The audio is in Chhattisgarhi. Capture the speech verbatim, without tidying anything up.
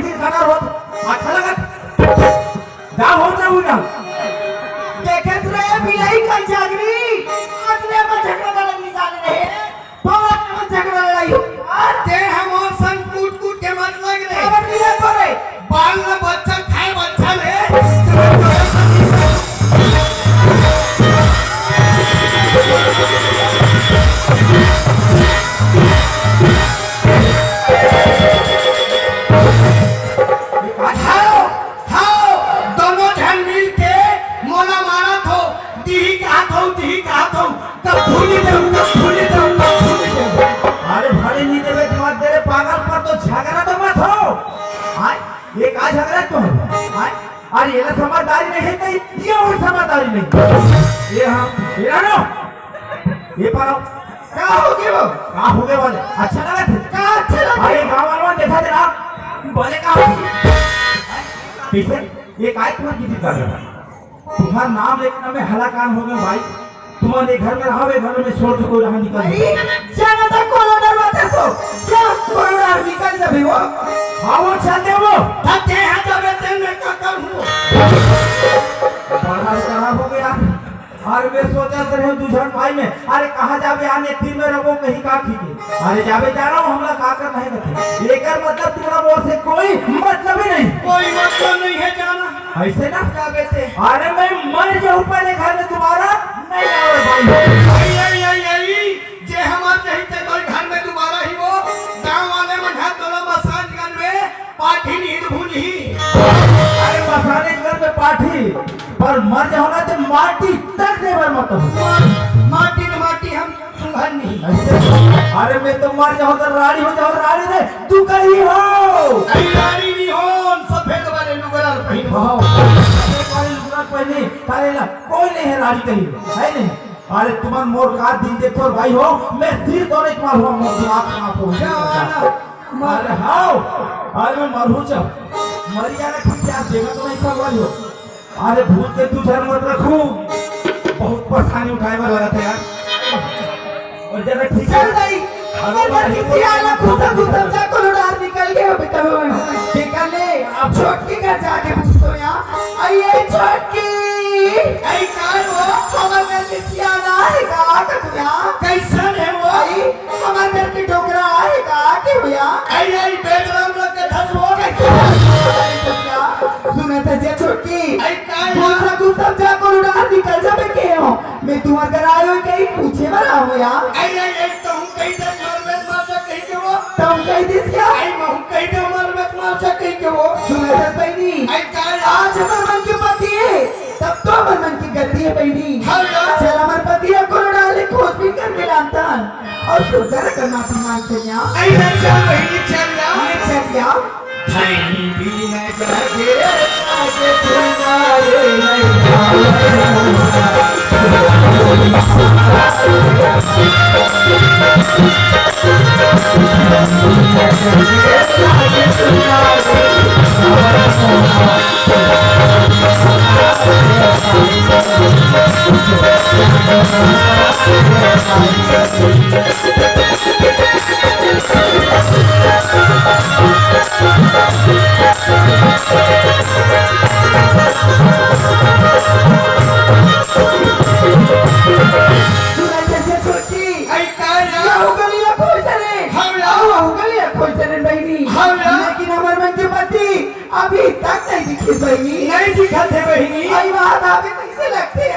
दिन खाना होत, अच्छा लगत। जा होत रहू ना। देखे तो रे बिलाई का जागरी, आज ले मैं झगड़ा लड़न नहीं जाने रहे। पवन में झगड़ा लड़ाई हो। आ, ते हमर संग कूट कूट के मत लग रे। खबर मिले तो रे। बाल न बच्चा खाए बच्चा रे। हव, हव, दोनों झन मिल के मोला मारत हो, दिही कहत हो, दिही कहत हो, तब भूली देव, तब भूली देव, तब भूली देव। अरे भले नहीं देवे तो मत दे रे पागल, पर तो झगड़ा तो मत हो। आय, ये का झगड़ा तो है? आय, अरे ये ला समझदारी नहीं है, नहीं, ये और समझदारी नहीं। ये हम, ये ना, ये पर का हो गया वो? का हो गया बोले? अच्छा लगा थे? का अच्छा लगा? अरे गाँव वालों देखा थे ना, बोले का हो? कैसे? ये काय तुम्हार किसी कर रहा? तुम्हार नाम लेके ना मैं हलाकान हो गया भाई। तुम्हारे घर में रहा, घर में छोड़ के कोई रहा निकल भाई, जाए। जाना था कोरोना डरवाते सो, जा कोरोना निकल जाबे वो। हाँ, वो चल दे वो। तब ते यहाँ जाबे ते मैं का करूँ? बड़ा खराब हो गया। अरे मैं सोचा तो रहे दू झन भाई में, अरे कहाँ जाबे आने तीन में रहो कहीं का ठीक है। अरे जाबे जा रहा हूँ, हमला का करना है कथे। एकर मतलब तुम्हारा मोर से कोई मतलब ही नहीं। कोई मतलब नहीं है जाना। ऐसे ना? क्या बेटे? अरे मैं मर जाऊं पहले घर में दोबारा नहीं आवे भाई। आई, आई, आई, आई, जे हमार जही ते कोई घर में दोबारा ही वो, गांव वाले मन हाथ दोनों मसाजगंज में पाठी नींद भूलही। अरे मसाजगंज में पाठी, पर मर जाओ ना तो माटी तक नहीं बर मत हो। माटी तो माटी हम सुंघन नहीं। अरे मैं तो मर जाऊं तो रानी हो जाऊं, रानी रे, तू कहीं हो। अरे रानी नहीं हो, सफेद वाले लुगरा पहिन हो। हाँ, सफेद वाले लुगरा पहिने, तारे ला, कोई नहीं है रानी कहीं, है नहीं? अरे तुमन मोर का दिन देखो भाई हो, मैं सिर तो नहीं मार हुआ, मोर दिमाग खराब हो गया। अरे हाँ, अरे मैं मरहूं जब, मरिया ना ठीक है, देखा तो नहीं सब भाई हो। अरे भूत के तू झर मत रखू, बहुत परेशानी उठाए वाला रहता है यार। और जरा ठीक चल है। भाई, अरे अगर भाई, किसी आला खुदा खुदा जा को लुटार निकल गया बेटा। निकल ले, अब छोटकी घर जाके पूछतो यहाँ। आइए छोटकी। आई कार वो? हमर घर के सियाना है का कटुया? कैसन है वो? आई, हमर घर के डोकरा है का के भैया? आई, आई, बेदराम लग के धस वो कैसे? सुने थे जे छोटकी। आई, काय दूसरा, दूसरा जा को उड़ा निकल जाबे के हो। मैं तुम्हार घर आयो कहीं पूछे वाला हो यार। आई, आई, आई, तो हम कहीं से मार मत मार जा कहीं के वो। तो हम कहीं दिस क्या? आई, मैं हम कहीं से मार मत मार जा कहीं के वो। सुने थे बहनी। आई, काय? आज हमारे मन के पति है। तब तो हमर मन के गति है बहिनी। हाँ यार। चल हमर पति ह कोनो डाले खोजबीन करके लानथन। अउ सुंदर करना अपनी मांग कन्या। आई ना चल बहिनी चल जा। ये चल जा। धैनी बिन जगे आज तुम्हारे नहीं सुना कैसे छोटी? आई का यार? या हो गली या खोज रे। हम यार। या हो गली या खोज रे बहिनी। हम यार। लेकिन हमर मन के पति अभी तक नहीं दिखिस बहिनी। नहीं दिखत हे बहिनी। आई बात आवे कैसे लगथे?